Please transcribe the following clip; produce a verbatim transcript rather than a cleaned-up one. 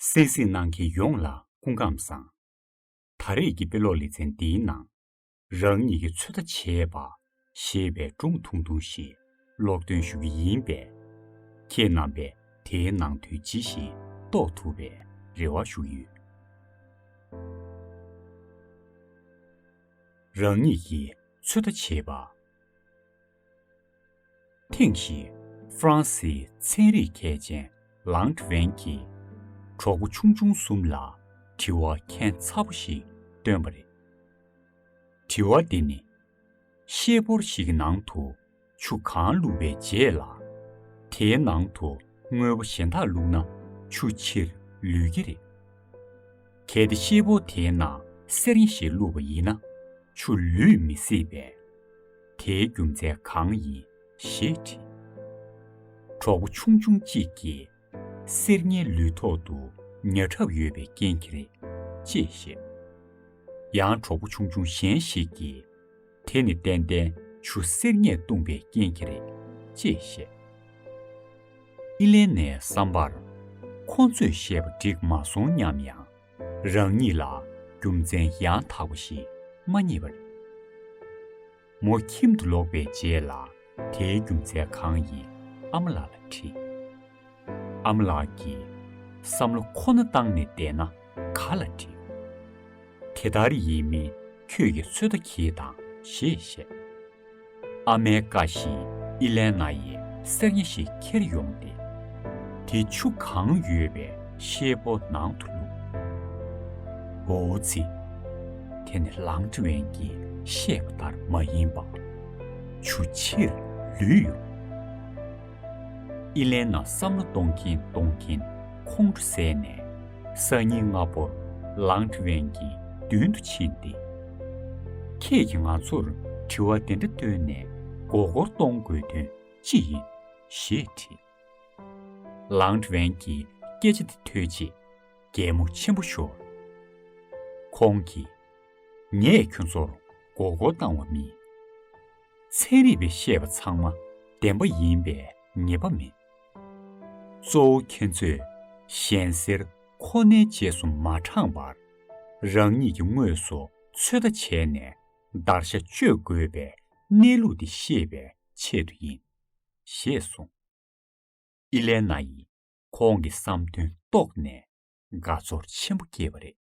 གསན་གཟིགས་གནང་མཁན་ཡོངས་ལ་སྐུ་ཁམས་བཟང་། ད་རེས་ཀྱི་དཔེ་ཀློག་ལེ་ཚན་འདིའི་ནང་། རང་ཉིད་ཀྱིས་ཚོད་ལྟ་བྱས་པ་ཞེས་པའི་སྒྲུང་ཐུང་ཐུང་ཞིག་ཀློག་འདོན་ཞུ་གི་ཡིན་པས། ཁྱེད་རྣམ་པས་དེའི་ནང་དོན་ཇི་ཞིག་རྟོགས་ཐུབ་པའི་རེ་བ་ཞུ་གི་ཡོད། རང་ཉིད་ཀྱིས་ཚོད་ལྟ་བྱས་པ། ཐེངས་ཤིག་ཧྥ་རན་སིའི་ཚན་རིག་མཁས་ཅན་ལང་ཀྲི་ཝན་གྱིས་གྲོགས་པོ་ཆུང་ཆུང་གསུམ་ལ་དྲི་བ་ཁྱད་མཚར་པོ་ཞིག་བཏོན་པ་རེད། དྲི་བ་འདི་ནི། ཤེལ་ཕོར་ཞིག་གི་ནང་དུ་ཆུ་གང་བླུགས་པའི་རྗེས་ལ། དེའི་ནང་དུ་དངོས་པོ་གཞན་དག་བླུགས་ན་ཆུ་ཕྱིར་ལུད་ཀྱི་རེད། གལ་ཏེ་ཤེལ་ཕོར་དེའི་ནང་གསེར་ཉ་ཞིག་བླུགས་པ་ཡིན་ན་ཆུ་ལུད་མི་སྲིད་པས། དེའི་རྒྱུ་མཚན་གང་ཡིན་ཞེས་དྲིས། གྲོགས་པོ་ཆུང་ཆུང་གཅིག་གིས་གསེར་ཉའི་ལུད་ཐོག་ཏུ་ཉ་ཁྲབ་ཡོད་པའི་རྐྱེན་གྱིས་རེད་ཅེས་བཤད། ཡང་གྲོགས་པོ་ཆུང་ཆུང་གཞན་ཞིག་གིས། དེ་ནི་ཏན་ཏན་ཆུ་གསེར་ཉས་བཏུངས་པའི་རྐྱེན་གྱིས་རེད་ཅེས་བཤད། ཨི་ལེ་ནའི་བསམ་པར། ཁོ་ཚོས་བཤད་པ་འགྲིག་མ་སོང་སྙམ་ཡང་། རང་ཉིད་ལ་རྒྱུ་མཚན་ཡང་དག་པ་ཞིག་མ་རྙེད་པ་རེད། མོ་ཁྱིམ་དུ་ལོག་པའི་རྗེས་ལ་དེའི་རྒྱུ་མཚན་གང་ཡིན་ཨ་མ་ལགས་ལ་དྲིས། ཨ་མ་ལགས་ཀྱིས་བསམ་བློ་ཁོ་ན་བཏང་ནས་བསྡད་ན་ག་ལ་འགྲིག། དེ་ལྟར་ཡིན་མིན་ཁྱོད་ཀྱིས་ཚོད་ལྟ་གྱིས་དང་ཞེས་བཤད། ཨ་མའི་བཀའ་བཞིན་ཨི་ལེ་ན་ཡིས་གསེར་ཉ་ཞིག་ཁྱེར་ཡོང་སྟེ། དེ་ཆུ་གང་ཡོད་པའི་ཤེལ་ཕོར་ནང་དུ་བླུགས། འོ་ཙི། དེ་ནི་ལང་ཀྲི་ཝན་གྱིས་བཤད་པ་ལྟར་མ་ཡིན་པ། ཆུ་ཕྱིར་ལུད་ཡོང་། ཨི་ལེ་ན་བསམ་བློ་གཏོང་གིན་གཏོང་གིན་ཁོང་ཁྲོ་ཟས་ནས་སང་ཉིན་སྔ་པོར་ལང་ཀྲི་ཝན་གྱི་མདུན་དུ་ཕྱིན་ཏེ། ཁྱེད་ཀྱིས་ང་ཚོར་དྲི་བ་དེ་འདྲ་བཏོན་ནས་མགོ་སྐོར་གཏོང་དགོས་དོན་ཅི་ཡིན་ཞེས་དྲིས། ལང་ཀྲི་ཝན་གྱིས་སྐད་ཆ་དེ་ཐོས་རྗེས་གད་མོ་ཆེན་པོ་ཤོར། ཁོང་གིས། ངས་ཁྱོད་ཚོར་མགོ་སྐོར་བཏང་བ་མིན། ཚན་རིག་པས་བཤད་པ་ཚང་མ་བདེན་པ་ཡིན་པའི་ངེས་པ་མེད། གཙོ་བོ་ཁྱེད་ཚོས་གཞན་སེལ་ཁོ་ནའི་རྗེས་སུ་མ་འབྲངས་པར། རང་ཉིད་ཀྱིས་དངོས་སུ་ཚོད་ལྟ་བྱས་ནས་བརྡར་ཤ་གཅོད་དགོས་པའི་གནས་ལུགས་འདི་ཤེས་པའི་ཆེད་དུ་ཡིན། ཞེས་གསུངས། ཨི་ལེ་ན་ཡིས་ཁོང་གི་བསམ་དོན་རྟོགས་ནས་དགའ་ཚོར་ཆེན་པོ་སྐྱེས་པ་རེད།